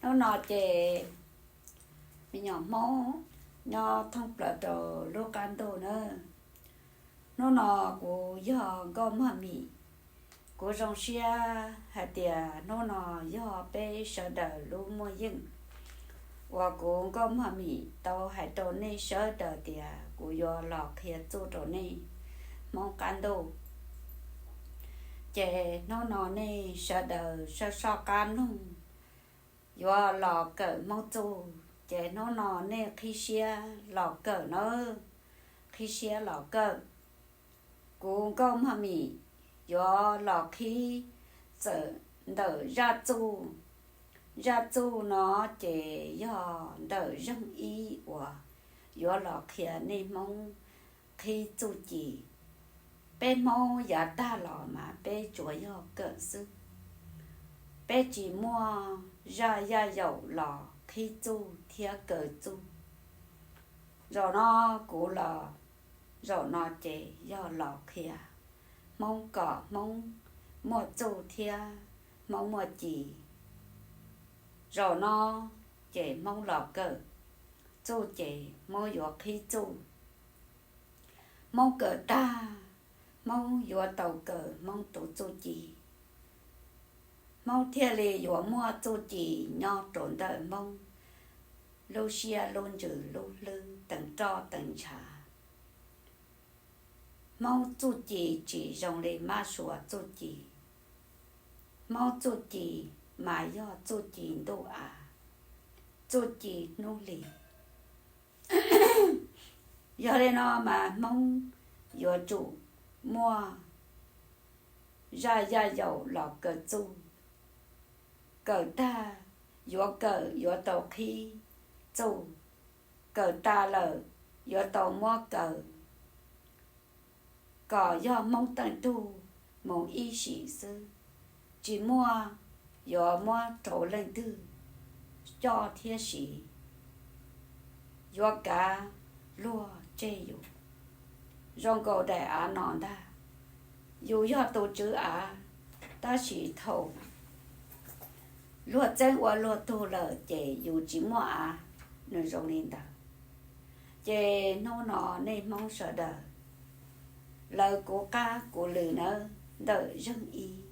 Hnub no ces me nyuam Hmoob nyob thoob plaws rau lub qab ntuj nawb. Hnub no kuv yog Nkauj Muag Mim. Kuv zoo siab hais tias hnub no yog peb sawv daws lub muaj yeej uas kuv Nkauj Muag Mim tau hais rau nej sawv daws tias kuv yuav los qhia txuj rau nej Hmoob qab ntuj. Ces hnub no nej sawv daws soj soj qab mloog, yuav los kawm Hmoob txuj, ces hnub no nej qhib siab los kawm nawb, qhib siab los kawm. Kuv Nkauj Muag Mim yuav los qhib txawm ntawm zaj txuj. Zaj txuj no ces yog ntawm zeeg ib uas yuav los qhia nej Hmoob qhib txuj ci. Peb Hmoob yav tag los mas peb tsuas yog kawm xwb, peb tsis muaj zaj yaj yaum los qhib txuj thiab kaw txuj. Zaum no kuv los, zaum no ces yog los qhia Hmoob kom Hmoob muaj txuj thiab Hmoob muaj ci. Zaum no ces Hmoob los kawm txuj ces Hmoob yuav qhib txuj. Hmoob kawm tag, Hmoob yuav tau kaw Hmoob tus txuj ci, Hmoob thiaj li yuav muaj txuj ci nyob rau ntawm Hmoob lub siab lub ntsws lub hlwb teev roj teev ntshav. Hmoob txuj ci tsis zoo li mab sua txuj ci. Hmoob txuj ci mas yog txuj ci ntuj av, txuj ci hnub hli. Yog li no mas Hmoob yuav tsum muaj zaj yaj yaum los kaw txuj. Kawm tag, yuav kawm yuav tau qhib txuj, kawm tas lawm yuav tau muab kaw, kom yog Hmoob teej tug mus ib sim xwb, tsis muaj yuav muab rau leej twg coj thiab siv. Yuav kav luag tseg yus, zoo nkaus daim av no ntag. Yus yog tus tswv av, tab sis thaum luag txeeb ua luag tug lawm ces yus tsis muaj av, nws zoo li ntawd. Ces hnub no nej Hmoob sawv daws, lawv kuv qab kuv lw nawb, ntawm zeeg ib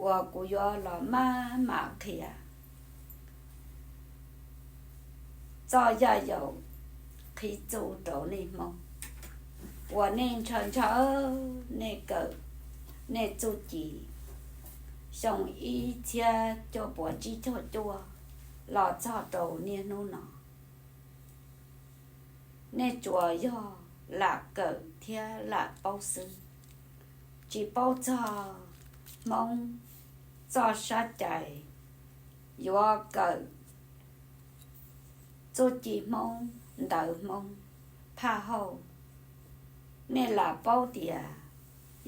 uas kuv yuav los maj mam qhia txoj yaj yaum qhib txuj rau nej Hmoob, uas nej ntshaw ntshaw nej kawm nej txuj ci xyoo ib txhiab cuaj puas tsib caug cuaj los txog rau niaj hnub no. Nej tsuas yog lam kawm thiab lam paub xwb, tsis paub txog Hmoob txoj sab cai yuav kawm txuj ci Hmoob, ntawv Hmoob, phaj hauj. Nej lam paub tias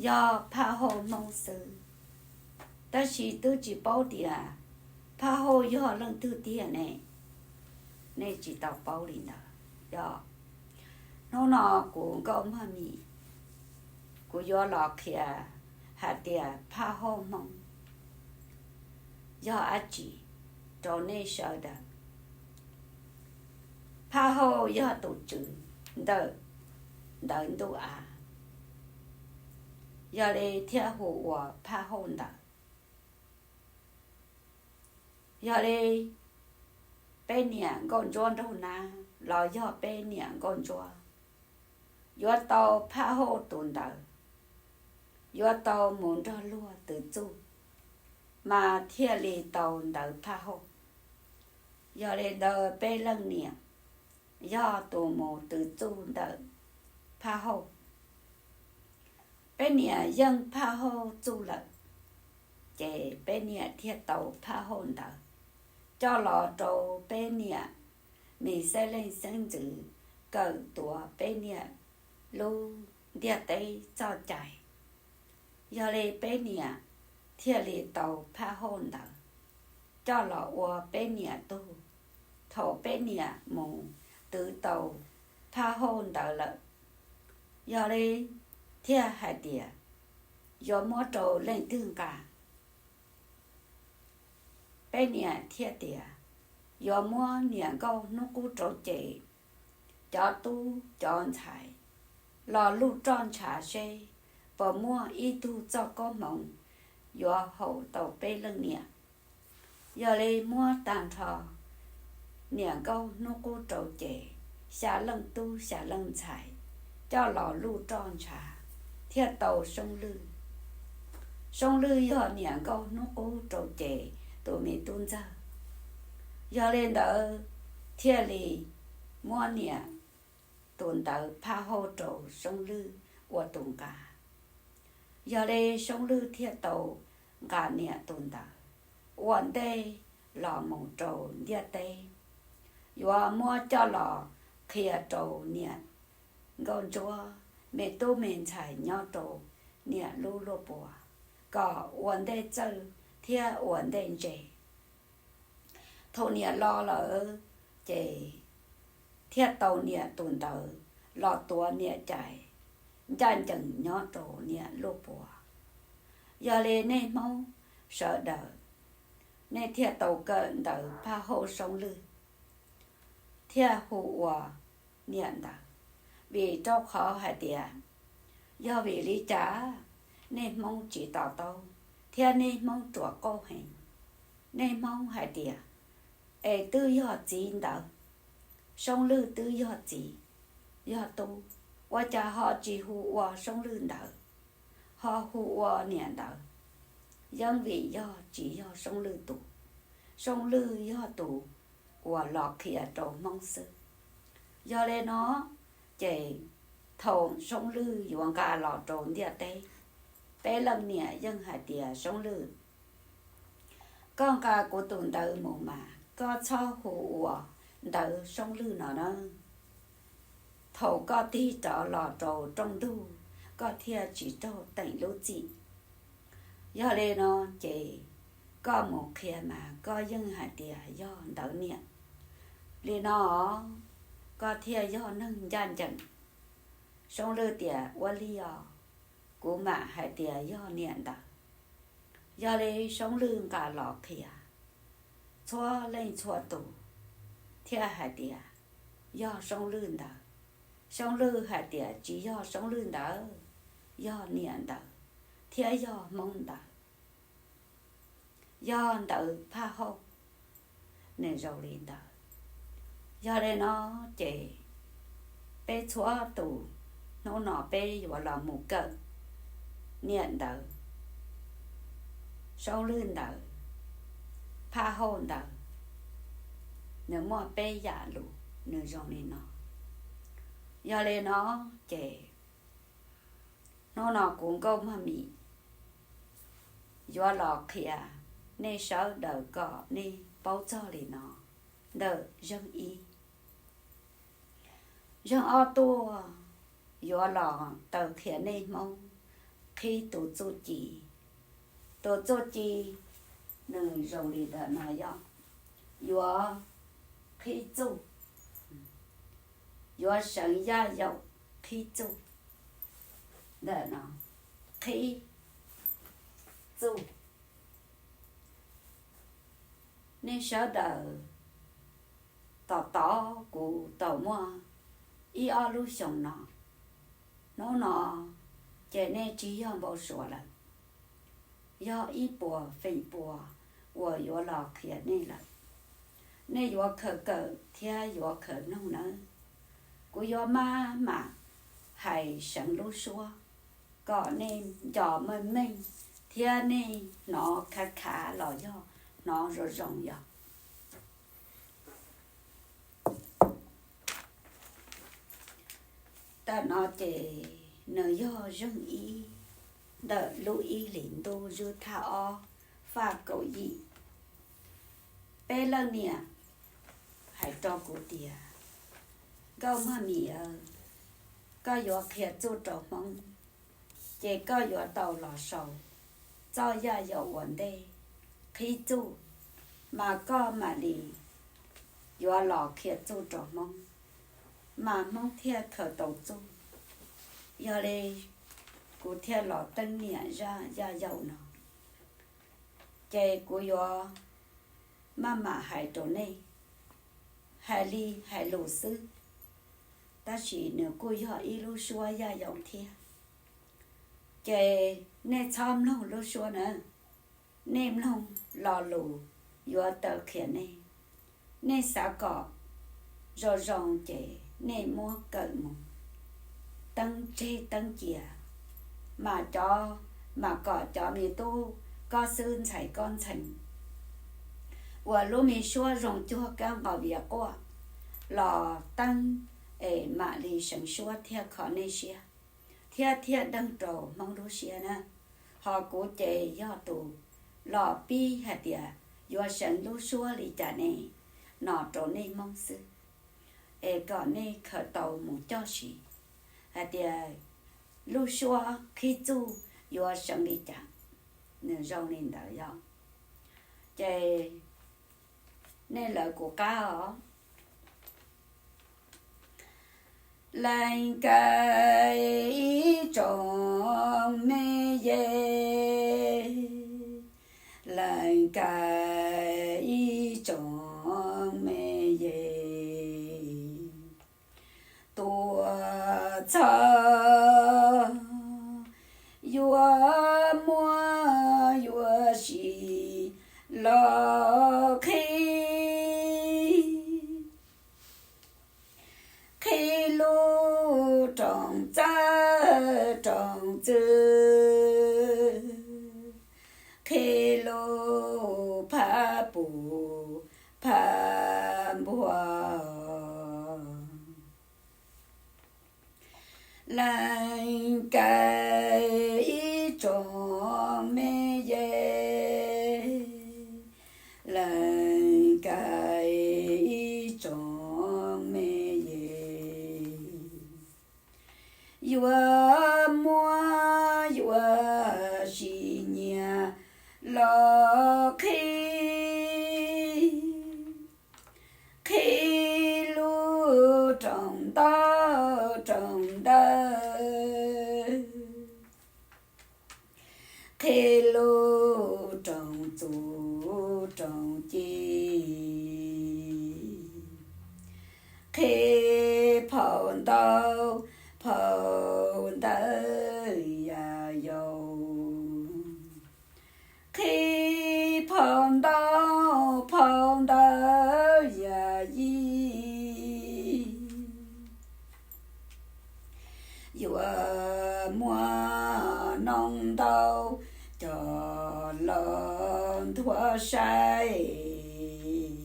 yog phaj hauj Hmoob xwb, tab sis twb tsis paub tias phaj hauj yog leej twg tiag ne. Nej tsis tau paub li ntawd. Yog hnub no kuv Nkauj Muag Mim, kuv yuav los qhia hais tias phaj hauj Hmoob yog dab tsi rau nej sawv daws. Phaj hauj yog tus tswv ntawm ntawv ntuj av, yog li thiaj hu ua phaj hauj ntawv. Yog li peb niam nkauj ntsuab nraug nab los yog peb niam nkauj ntsuab, yuav tau phaj hauj tus ntawv, yuav tau mus nrog luag twv txuj, mas thiaj li tau ntawv phaj hauj. Yog li ntawd peb leej niam yog tus mus twv txuj ntawm phaj hauj. Peb niam yeej phaj hauj txuj lawm, ces peb niam thiaj tau phaj hauj ntawv coj los rau peb niam mis xeeb leej xeeb ntxwv kawm tuav peb niam lub ntiaj teb txoj cai. Yog li peb niam thiaj li tau phaj hauj ntawv coj los ua peb niam tug. Thaum peb niam mus twv tau phaj hauj ntawv lawm, yog li thiaj hais tias yuav muab rau leej twg nqa. Peb niam thiaj tias yuav muab niam nkauj hnub qub rau ces cov tub cov ntxhais los luj roj ntshav seb puas muaj ib tug txoj koob hmoov yuav haum tau peb leej niam. Yog li muab tag nrho niam nkauj hnub qub rau ces xya leej tub xya leej ntxhais coj los luj roj ntshav thiaj tau Soob Lwj. Soob Lwj yog niam nkauj hnub qub rau ces tus me tub ntxawg. Yog li ntawd thiaj li muab niam tus ntawd phaj hauj rau Soob Lwj ua tus nqa. Yog li Soob Lwj thiaj tau nqa niam tus ntawd ua ntej los mus rau ntiaj teb, yuav muab coj los qhia rau niam nkauj ntsuab me tub me ntxhais nyob rau niam lub luaj puas kom ua ntej txawj thiab ua ntej ntse. Thaum niam los lawm ces thiaj tau niam tus ntawd los tuav niam cais ncaj ncees nyob rau niam luaj puas. Yog li nej Hmoob sawv daws, nej thiaj tau kawm ntawv phaj hauj Soob Lwj thiaj hu ua niam ntawd. Vim rau qhov hais tias, yog vim li cas nej Hmoob tsis to taub thiab nej Hmoob ruam qauj heev? Nej Hmoob hais tias, es twb yog txiv ntawd, Soob Lwj twb yog txiv, yog tub, ua cas ho tsis hu ua Soob Lwj ntawd, ho hu ua niam ntawd? Yeej vim yog tsis yog Soob Lwj tus, Soob Lwj yog tus uas los qhia rau Hmoob xwb. Yog li no ces thaum Soob Lwj yuav nqa los rau ntiaj teb, peb leej niam yeej hais tias, Soob Lwj, koj nqa kuv tus ntawv mus mas koj txhob hu ua ntawv Soob Lwj no na. Thaum koj tig rov los rau rooj ntug, koj thiaj tsis raug teem lub txim. Yog li no ces koj mus qhia mas koj yeej hais tias yog ntawv niam. Li no koj thiaj yog neeg ncaj ncees. Soob Lwj tias, ua li os, kuv mam hais tias yog niam ntawv. Yog li Soob Lwj nqa los qhia, txhua leej txhua tus thiaj hais tias yog Soob Lwj ntawv. Soob Lwj hais tias tsis yog Soob Lwj ntawv, yog niam ntawv thiab yog Hmoob ntawv, yog ntawv phaj hauj, nws zoo li ntawd. Yog li no ces peb txhua tus hnub no peb yuav los mus kawm niam ntawv, Soob Lwj ntawv, phaj hauj ntawv, nws muaj peb yam lus nws zoo li no. Yog li no ces hnub no kuv Nkauj Mog Mim yuav los qhia nej sawv daws kom nej paub txog li no ntawm zeeg ib. Zeeg ob tuaj yuav los taw qhia nej Hmoob qhib tus txuj ci. Tus txuj ci nws zoo li ntawm no yog, yuav qhib txuj, yuav seev yaj yaum qhib txuj. Ntawm no, qhib txuj. Nej sawv daws, tom tod kuv tau muaj ib ob lub xyoo no, hnub no ces nej tsis yog npau suav lawm, yog ib puas feem pua uas yuav los qhia nej lawm. Nej yuav khaws kawm thiab yuav khaws mloog nawb. Kuv yuav maj mam hais seev lub suab kom nej nco meej meej thiab nej hnov khav khav los yog hnov zoo zoo yog. Tam no ces nws yog zeeg ib ntawm lub ib hlis ntuj zwb thaj ob faj kaum yim. Peb leej niam hais rau kuv tias, Nkauj Mog Mim aw, koj yuav qhia txuj rau Hmoob, ces koj yuav tau los sau txoj yaj yaum ua ntej, qhib txuj, mas koj mam li yuav los qhia txuj rau Hmoob, mas Hmoob thiaj khaws tau txuj. Yog li kuv thiaj los teeb niam zaj yaj yaum no, ces kuv yuav maj mam hais rau nej. hais li hais lus xwb, tab sis nws kuj yog ib lub suab yaj yoo thiab. Ces nej txhob mloog lub suab na, nej mloog lo lus yuav taw qhia nej. Nej xav kom zoo zoo ces nej muab kawm mus teeb tseg teeb cia, mas cov, mas kom cov me tub koj xwb ntxhais koj ntxhee uas lub me suab zoo cuag kab nqos vias quaj los teeb es mam li seev suab thiaj kho nej siab thiab thiaj deeg rau Hmoob lub siab na. Ho kuv ces yog tus los pib hais tias yuav seev lub suab li cas ne no rau nej Hmoob xwb, es kom nej khaws tau mus coj siv hais tias lub suab qhib txuj yuav seev li cas, nws zoo li ntawd yog. Ces nej lawv kuv qab os. Leej kaim ib tsoom me yej, leej kaim ib tsoom me yej, tuaj txog yuav muab yuav sim los qhib, qhib lub rooj txawj rooj txwv, qhib lub phab pum phab npua. Leej kaim ib tsoom me yej, leej kaim ib tsoom me yej, yuav muab yuav sim nyiam los qhib, qhib lub rooj ntaub rooj ntawv, qhib lub rooj txuj rooj ci, qhib phau ntau phau ntawv yaj yau, qhib phau ntau phau ntawv yaj yim, yuav muab noog ntau coj los nthuav saib,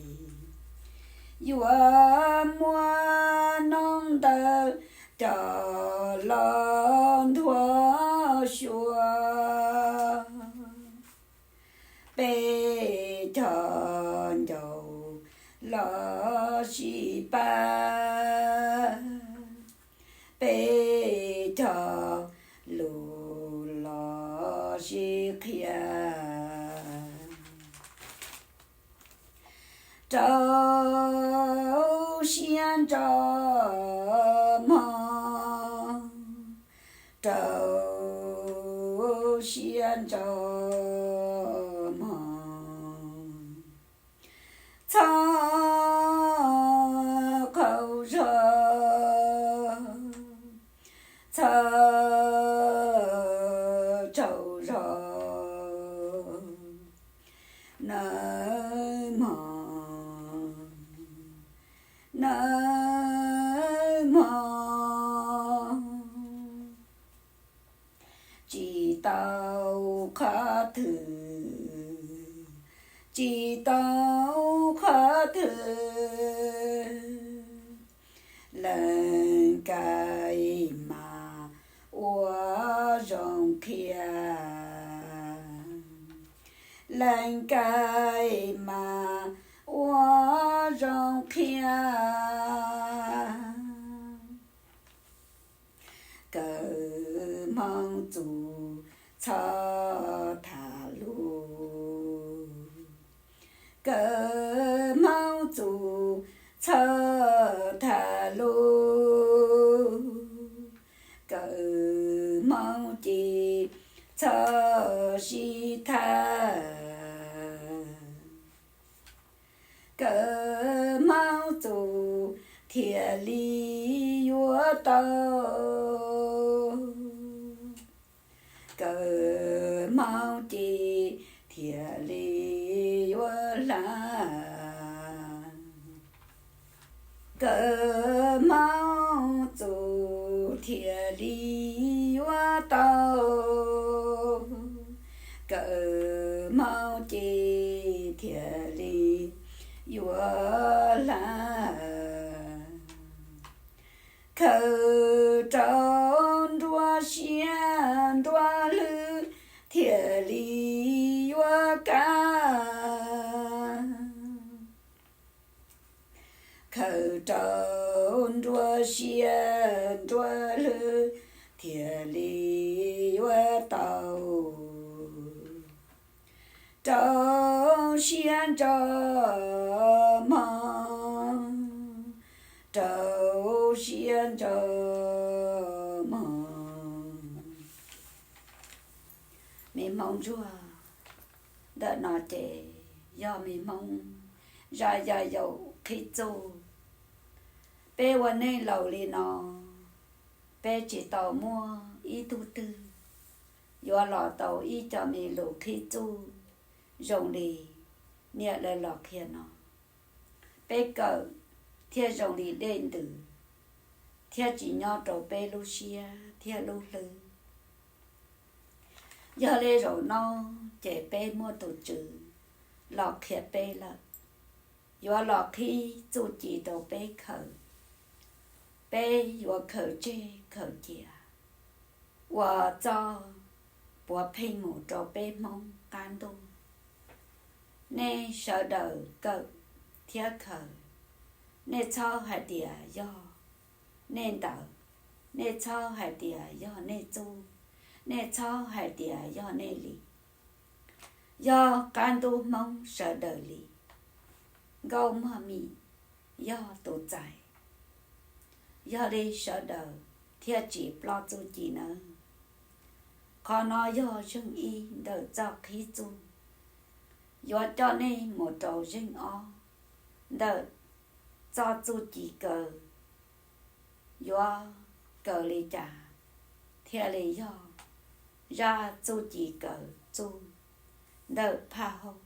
yuav muab noog ntawd coj los nthuav xyuas. Peb cog ncauj los sib pab, peb cog lus los sib qhia, rau siab ntso mog, rau siab ntso mog. Txhob qaug zog, txhob tsaug zog, nawb mog, nawb mog. Tsis tau qhov twg, tsis tau qhov twg, leej kaim mas ua zoo qhia, leej kaim mas ua zoo qhia. Kawm Hmoob txuj txhob tham lus, kawm Hmoob txuj txhob tham lus, kawm Hmoob ci txhob sib tham, kawm Hmoob txuj thiaj li yuav tau, kawm hmoov ces thiaj li yuav hla, kawm hmoov txuj thiaj li yuav tau, kawm hmoov ces thiaj li yuav hla. Khaws rau nruab siab nruab hlwb thiaj li yuav kaj, khaws rau nruab siab nruab hlwb thiaj li yuav tau, rau siab ntso hmo, rau siab ntso hmo. Me Hmoob Ntsuag, ntawm no ces yog me Hmoob zaj yaj yaum qhib txuj. Peb ua neej laus li no, peb tsis tau muaj ib tug twg yuav los tau ib co me lus qhib txuj zoo li niam lawv los qhia no. Peb kawm thiaj zoo li dej ntws, thiaj tsis nyob rau peb lub siab thiab lub hlwb. Yog li zaum no ces peb muaj tus Tswv los qhia peb lawm, yuav los qhib txuj ci rau peb khaws. Peb yuav khaws tseg khaws cia, ua txoj puav pheej mus rau peb Hmoob qab ntuj. Nej sawv daws kawm thiab khaws, nej txhob hais tias yog nej ntawd, nej txhob hais tias yog nej txuj, nej txhob hais tias yog nej li. Yog qab ntuj Hmoob sawv daws li. Nkauj Mog Mim yog tus txais, yog li sawv daws thiaj tsis ploj txuj ci nawb. Qhov no yog zeeg ib ntawm txoj qhib txuj, yuav coj nej mus rau zeeg ob ntawm txoj txuj ci kaw. Yuav kaw li cas thiaj li yog zaj txuj ci kaw txuj ntawm Phaj Hauj